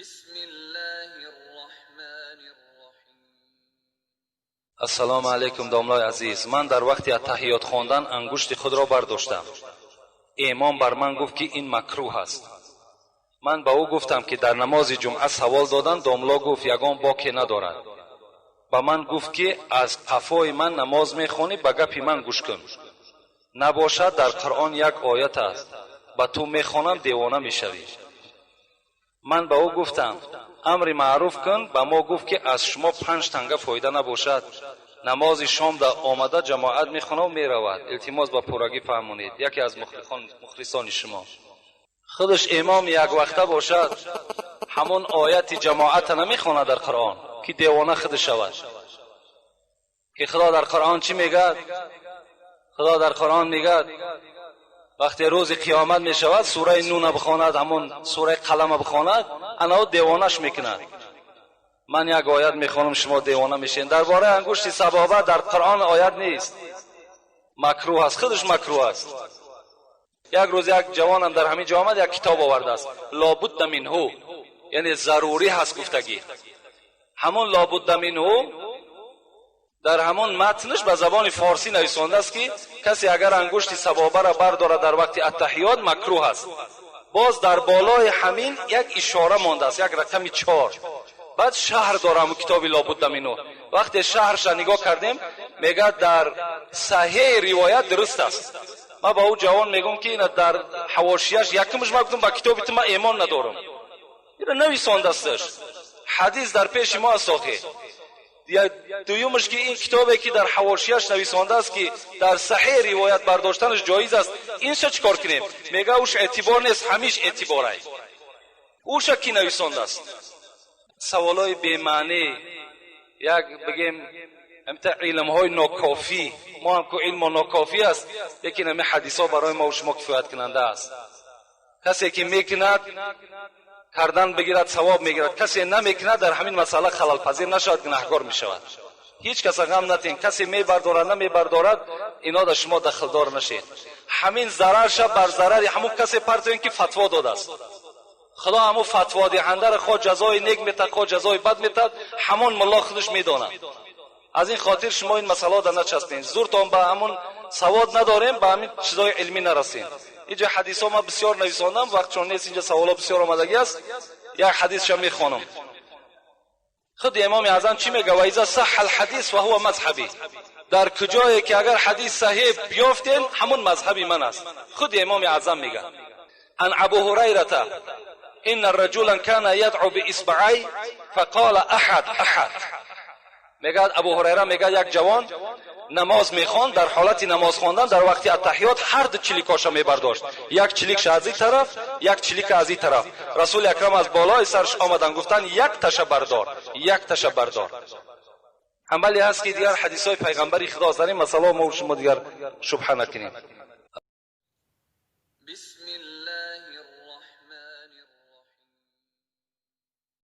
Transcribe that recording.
بسم الله الرحمن الرحيم. Ассалому алайкум, домлои азиз. Ман дар вақти аттаҳиёт хондан ангушти худро бардоштам. Имом бар ман гуфт, ки ин макрӯҳ аст. Ман ба ӯ гуфтам, ки дар намози ҷумъа савол додан. Домло гуфт, ягон боке надорад. Ба ман гуфт, ки аз қафои ман намоз мехонӣ, ба гапи ман гӯш кун. Набошад, дар Қуръон як оят аст, ба ту мехонам, девона мешавӣ. Ман ба ӯ гуфтам, амри маъруф кун. Ба мо гуфт, ки аз шумо 5 танга фоида набошад. Намози шомда омада ҷамоат мехонаву меравад. Илтимос, ба пуррагӣ фаҳмонед. Яке аз мухлисони шумо. Худаш имом яквақта бошад, ҳамон ояти ҷамоата намехонад дар Қуръон, ки девона худ шавад. Ки Худо дар Қуръон чӣ мегӯяд? Худо дар Қуръон мегӯяд, вақте рӯзи қиёмат мешавад, сураи Нуна бихонад, ҳамон сураи Қалама бихонад, анао девонаш мекунад. Ман як оят мехонам, шумо девона мешед. Дар бораи ангушти сабоба дар Қуръон оят нест. Макрӯҳ аст, худаш макрӯҳ аст. Як рӯз як ҷавонам дар ҳамин ҷо омад, як китоб овардааст, لا بد منه, яъне зарурӣ ҳаст гуфтагӣ. Ҳамон لا بد منه дар ҳамон матнаш ба забони форсӣ нависондааст, ки касе агар ангушти сабобаро бардорад дар вақти аттаҳиёт, макрӯҳ аст. Боз дар болои ҳамин як ишора мондааст, як рақами 4. Баъд шарҳ дорам китоби لا بد منه. Вақте шарҳша нигоҳ кардем, мегӯяд, дар саҳеҳи ривоят дуруст аст. Ман ба ӯ ҷавон мегӯм, ки ина дар ҳавошияш якумш ман гуфтам, ба китоби ту ман эмон надорам, ина нависондасташ, ҳадис дар пеши мо аст охи. Дуюмаш, ки ин китобе, ки дар ҳавошияш нависондааст, ки дар саҳеҳ ривоят бардоштанаш ҷоиз аст, инша чӣ кор кунем? Мега, уш эътибор нест, ҳамиш эътиборай. Уша кӣ нависондааст? Саволҳои бемаънӣ, як бигем, ҳамита илмҳои нокофӣ. Мо ҳам ку илмо нокофӣ аст, лекин ҳами ҳадисҳо барои мо шумо кифояткунанда аст. Касе ки мекунад, кардан бигирад, савоб мегирад. Касе намекунад, дар ҳамин масъала халалпазир нашавад, гунаҳкор мешавад. Ҳеҷ каса ғам натен. Касе мебардорад, намебардорад, ино дар шумо дахлдор нашед. Ҳамин зарарша бар зарари ҳамун касе партоен, ки фатво додааст. Худо ҳамун фатводиҳандаро хоҳ ҷазои нек метад, хоҳ ҷазои бад метад, ҳамон мулло худаш медонад. Аз ин хотир шумо ин масъалаҳо дар начаспед. Зуртон ба ҳамун савод надорем, ба ҳамин чизҳои илмӣ нарасем. Инҷа ҳадисҳо ман бисёр нависондам, вақт чун нест. Инҷа саволҳо бисёр омадагӣ аст. Як ҳадисша мехонам. Худи Имоми Аъзам чӣ мега? وإذا صح الحديث فهو مذهبي. Дар куҷое ки агар ҳадис саҳеҳ биёфтем, ҳамун мазҳаби ман аст. Худи Имоми Аъзам мега: عن أبي هريرة إن رجلا كان يدعو بإصبعيه فقال أحد أحد. Мегӯяд Абу Ҳурайра, мегӯяд, як ҷавон намоз мехонд. Дар ҳолати намоз хондан, дар вақти аттаҳиёт ҳар ду чиликоша мебардошт, як чиликша аз ин тараф, як чилика аз ин тараф. Расули Акрам аз болои сарш омаданд, гуфтанд: «Як таша бардор, як таша бардор». Амале ҳаст, ки дигар ҳадисҳои пайғамбари Худо дар ин масъалао мо шумо дигар шубҳа накунем.